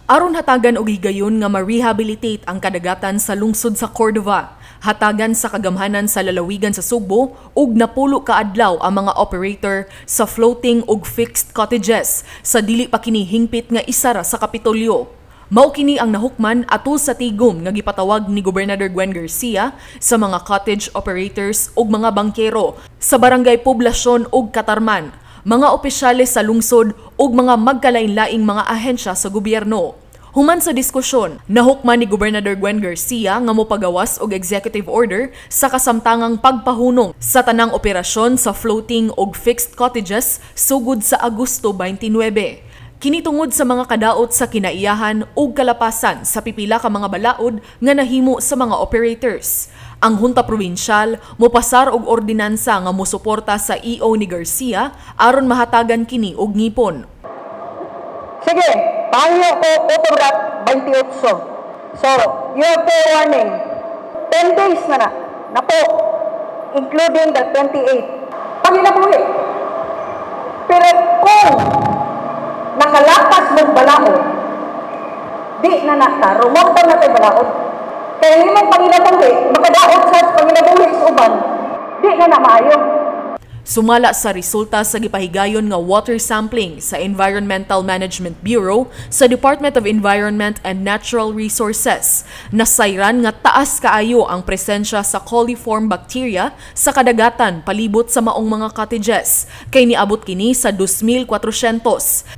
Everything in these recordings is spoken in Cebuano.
Aron hatagan og higayon nga ma-rehabilitate ang kadagatan sa lungsod sa Cordova, hatagan sa kagamhanan sa lalawigan sa Sugbo ug 10 ka adlaw ang mga operator sa floating ug fixed cottages sa dili pa kini hingpit nga isara sa Kapitolyo. Mao kini ang nahukman atol sa tigom nga gipatawag ni Gobernador Gwen Garcia sa mga cottage operators ug mga bangkero sa barangay Poblasyon ug Katarman, mga opisyales sa lungsod ug mga magkalain-laing mga ahensya sa gobyerno. Human sa diskusyon, nahukman ni Gobernador Gwen Garcia nga mopagawas og executive order sa kasamtangang pagpahunong sa tanang operasyon sa floating ug fixed cottages sugod sa Agosto 29. Kini tungod sa mga kadaot sa kinaiyahan ug kalapasan sa pipila ka mga balaod nga nahimo sa mga operators. Ang Junta Probinsyal mopasar og ordinansa nga mosuporta sa EO ni Garcia aron mahatagan kini og ngipon. Sige, pangyo ko utong 28. So, you have fair warning. 10 days na na. Napo, including the 28. Panginabuhi. Pero kung nakalapas mong balaod, di na na ta, rumonta na kay balaod. Kaya imong panginabuhi, makadaot sa panginabuhi sa uban, di na na maayo. Sumala sa resulta sa gipahigayon nga water sampling sa Environmental Management Bureau sa Department of Environment and Natural Resources, nasayran nga taas kaayo ang presensya sa coliform bacteria sa kadagatan palibot sa maong mga cottages, kay niabot kini sa 2,400,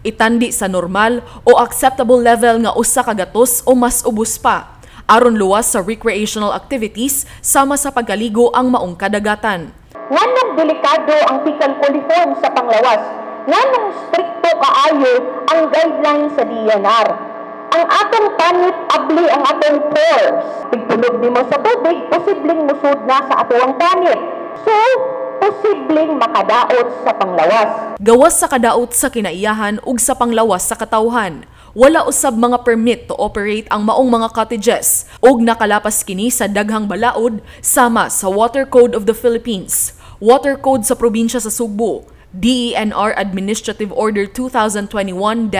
itandi sa normal o acceptable level nga 100 o mas ubos pa, aron luwas sa recreational activities sama sa pagkaligo ang maong kadagatan. Nganong delikado ang fecal coliform sa panglawas? Nganong strikto kaayo ang guidelines sa DENR? Ang atong panit, abli ang atong pores. Pigtulog nimo sa tubig, posibleng musud na sa atoang panit. So, posibleng makadaot sa panglawas. Gawas sa kadaot sa kinaiyahan ug sa panglawas sa katawhan, wala usab mga permit to operate ang maong mga cottages ug nakalapas kini sa daghang balaod sama sa Water Code of the Philippines, Water Code sa probinsya sa Sugbo, DENR Administrative Order 2021-07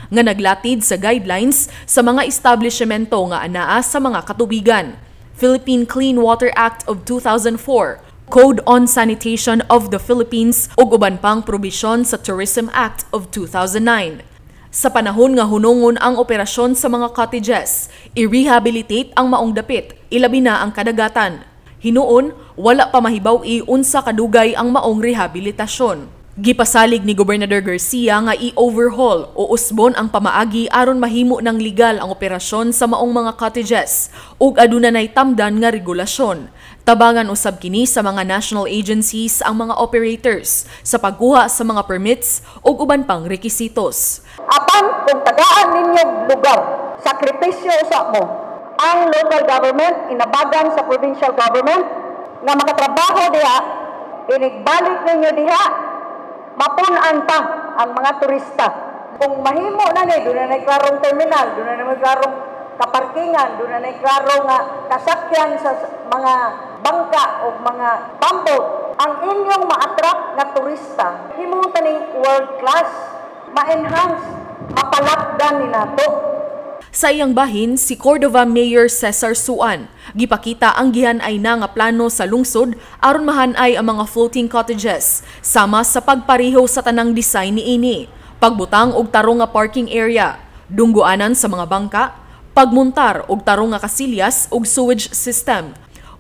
nga naglatid sa guidelines sa mga establishmento nga anaa sa mga katubigan, Philippine Clean Water Act of 2004, Code on Sanitation of the Philippines ug uban pang probisyon sa Tourism Act of 2009. Sa panahon nga hunongon ang operasyon sa mga cottages, i-rehabilitate ang maong dapit, ilabi na ang kadagatan. Hinuon, wala pa mahibaw-i unsa kadugay ang maong rehabilitasyon. Gipasalig ni Gobernador Garcia nga i-overhaul o usbon ang pamaagi aron mahimo ng legal ang operasyon sa maong mga cottages ug aduna nay tamdan nga regulasyon. Tabangan usab kini sa mga national agencies ang mga operators sa pagkuha sa mga permits ug uban pang rekisitos. Apan kung tagaan ninyo lugar, sakripisyo usa mo. Ang local government inabagan sa provincial government nga makatrabaho diha, inigbalik ninyo diha, mapun-an pa ang mga turista. Kung mahimo na ni, duna na klarong terminal, duna na may klarong kaparkingan, duna na klaro nga kasakyan sa mga bangka o mga bumboat, ang inyong ma-attract nga turista, himo ning world class, ma-enhance, mapalakdan ni nato. Sa iyang bahin, si Cordova Mayor Cesar Suan, gipakita ang gihan-ay na nga plano sa lungsod aron mahanay ang mga floating cottages, sama sa pagpareho sa tanang design niini, pagbutang og tarong nga parking area, dungguanan sa mga bangka, pagmuntar og tarong nga kasilyas ug sewage system,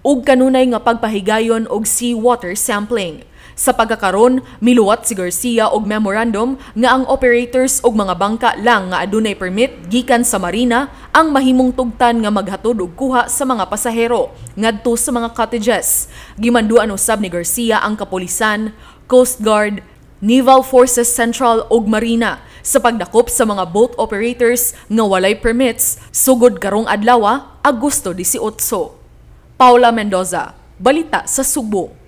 ug kanunay nga pagpahigayon og sea water sampling. Sa pagkakaron, miluwat si Garcia og memorandum nga ang operators og mga bangka lang nga adunay permit gikan sa marina ang mahimong tugtan nga maghatod og kuha sa mga pasahero ngadto sa mga cottages. Gimanduan usab ni Garcia ang kapulisan, Coast Guard, Naval Forces Central ug Marina sa pagdakop sa mga boat operators nga walay permits sugod karong adlaw, Agosto 18. Paula Mendoza, Balita sa Sugbo.